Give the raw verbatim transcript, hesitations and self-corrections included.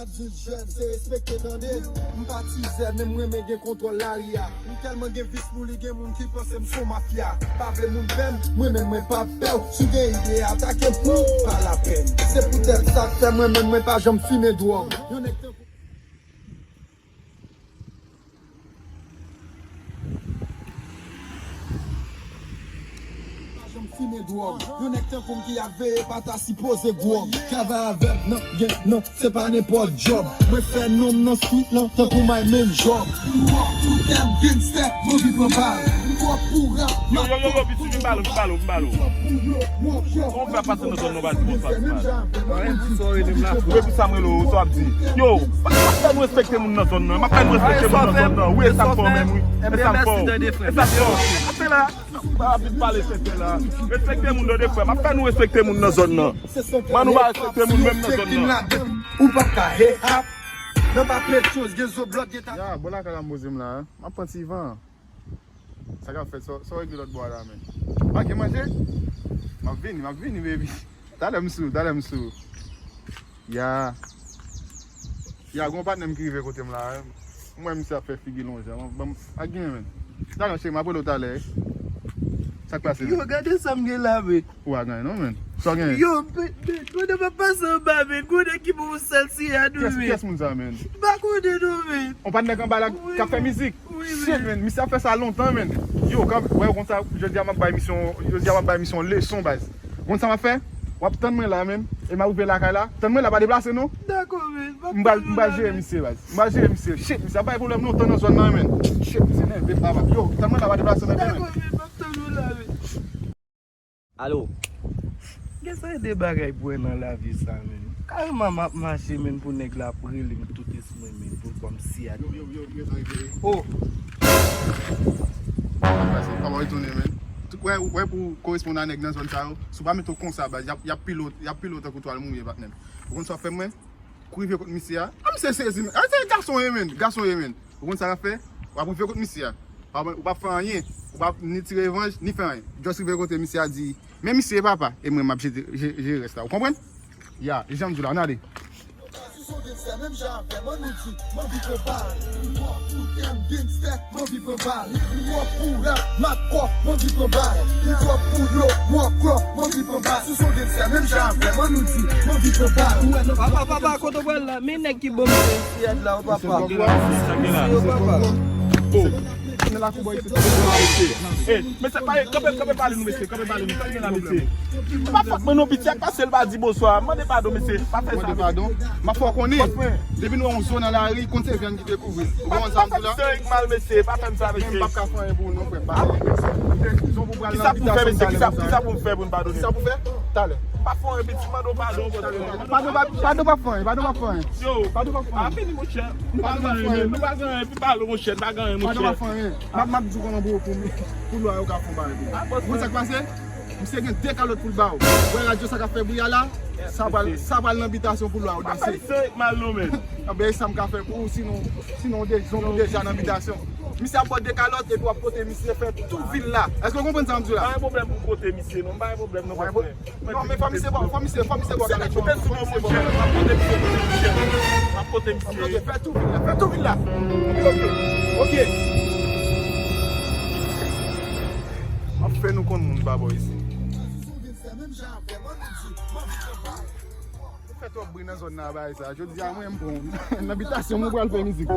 Ap di jèn, se respekte tande. M pa tizè, men m renmen gen kontwòl lari a. M tèlman gen vis pou li, gen moun ki panse m se yon mafya. Pa vle moun pè m, mwen menm mwen pa pè w. Si w gen ide atake m, pa lapèn. Se poutèt sa k fè mwen menm mwen pa janm fimen dwòg. Yon nèg tankou Pa janm fimen dwòg. Yon nèg tankou m ki ap veye pa ta sipoze gwòg. Travay avè m nan gen non, se pa nenpòt djòb. Mwen fè non m nan street lan tankou my main job. M twò pou tèm gangstè, m anvi pran bal. M twò pou rap, yo, yo, yo, yo, piti, vin balo, vin balo, vin balo. Ou fè pase nan zòn nan, pa di bonswa, man. Ou epi sa m rele w, sa w ap di. Yo, m ap fè nou respekte moun nan zòn nan. M ap fè nou respekte moun nan zòn nan. Wi, e sa m fè w menm, wi. E sa m fè w. E sa m fè w. Ase la. Pa vin pale sensè la. Respekte moun nan de frè. M ap fè nou respekte moun nan zòn nan. Man, nou pa respekte moun menm nan zòn nan. Ou p ap ka hip hop. Nan pa pletchons, gen zo blòt, gen ta. Ya, bò lakay la m poze m la, hein. M ap pran ti van. Sa k ap fèt? Sa w regle lòt bò a la, men? Pa gen manje? M ap vini, m ap vini, baby. Talè m sou, talè m sou. Ya. Ya, gon patnè m ki rive kote m la, hein. M wè misye ap fè figi lonjan. Ban m, pa gen, men. Talè, cheri, m ap rele w talè. Sa k pase, men? Yo, gade sa m gen la, men. Ou pa gen anyen non, men. Sa w gen? Yo, men, men, pandan m ap pase anba, men, gon nèg ki ban m yon sèl siyè tou, men. Kiyès moun sa, men? M pa konnen non, men. On patnè k anba la k ap fè mizik? Wi, men. Shit, men, misye ap fè sa lontan, men. Yo, kan, wè, konsa, jodi a m ap bay misye, jodi a m ap bay misye yon leson, baz. Konn sa m ap fè? W ap tann mwen la, men. E m ap rive lakay la. Tann mwen la, pa deplase, non. Dakò, men. M pral, m pral jere misye, baz. M pral jere misye. Shit, misye ap bay pwoblèm lontan nan zòn nan, men. Shit, misye nève, papa. Yo, tann mwen la, pa deplase, men, men. Dakò, men, m ap tann ou la, men. Alo? Gen sa de bagay pou wè nan lavi sa, men. Kareman m ap mache, men, pou nèg la ap rele m tout espri, men, pou l ban m siyati. Yo, yo, yo, yo, sa rive. Oh! Pase, pa wè tounen, men. Tout, wè, wè pou koresponn a nèg nan zòn sa yo. Si w pa mete w konsa, baz, y ap, y ap pile w, y ap pile w tankou twal mouye, patnè m. Ou konn sa w ap fè mwen? Kou rive kot misye a. A, misye sezi, men. A, se gason ye, men. Gason ye, men. Ou konn sa w ap fè? W ap rive kot misye a. Ou p ap, ou p ap fè anyen. Ou p ap ni tire revanj, ni fè anyen. Just rive kote misye a di, men misye papa, e mwen m ap jete, je-, jere rès la. Ou konprann? Ya, e jan m di w la, ann ale. Sou gangstè, menm jan avè m, ann nou di, m anvi pran bal. M twò pou tèm gangstè, m anvi pran bal. M twò pou rap, m ap twò, m anvi pran bal. M twò pou dlo, m ap twò, m anvi pran bal. Sou son gangstè, menm jan avè m, ann nou di, m anvi pran bal. Papa, papa, kote w pral la? Men nèg ki ban m siyèt la, o papa. Sa gen la? Yo, papa. Oh. Nan lakou bò isit. Eh, mesye, pa, kanpe, kanpe pale nou, mesye, kanpe pale nou. Sa gen la, mesye? Pa fòt mwen non, piti, ak pase l pa di bonswa. Mande padon, mesye, pa fè sa, mesye. Mande padon. M ap fè w konnen. Depi nou wè yon zo nan lari, konn se vyann ki dekouvri. Ou konprann sa m di w la? Pa fè misye mal, mesye, pa fè m sa, mesye. Men m p ap ka fè anyen pou ou non, frè. Kisa pou m fè, mesye? Kisa, kisa pou m fè pou n padone? Kisa pou fè? Talè. Pa fè anyen, piti, mande w padon. Padon pa, padon pa fè anyen, padon pa fè anyen. Yo, padon pa fè anyen. A fini, monchè. Nou pa gen anyen, nou pa gen anyen pou pale, monchè, nou pa gen anyen, monchè. Padon pa fè anyen. M ap, m ap di w kòman pou, pou, pou lwa yo ka fè yon bagay pou ou. Ou konn sa k pase? Misye gen de kalòt pou l ba w. Wè radyo sa k ap fè bri a la? Sa pral, sa pral nan bitasyon pou lwa yo danse. Pa fè misye mal non, men. Anben, e sa m ka fè pou ou, sinon, sinon, de, sinon ou deja nan bitasyon. Misye ap ba w de kalòt epi w ap pote misye fè tou vil la. Èske w konprann sa m di w la? Pa gen pwoblèm pou pote misye, non, pa gen pwoblèm, non, pastè. Non, men fò misye, fò misye, fò misye bò. Misye ka koupe sou mwen, monchè. M ap pote misye, monchè. M ap pote misye. Ok, fè tou vil la, fè tou vil la. Ok, ok. Ok. M ap fè nou konn moun pa bò isi. Ou fè twòp bri nan zòn nan, bagay sa. Jodi a, mwen, m pran w. Nan bitasyon, mwen pral fè mizik.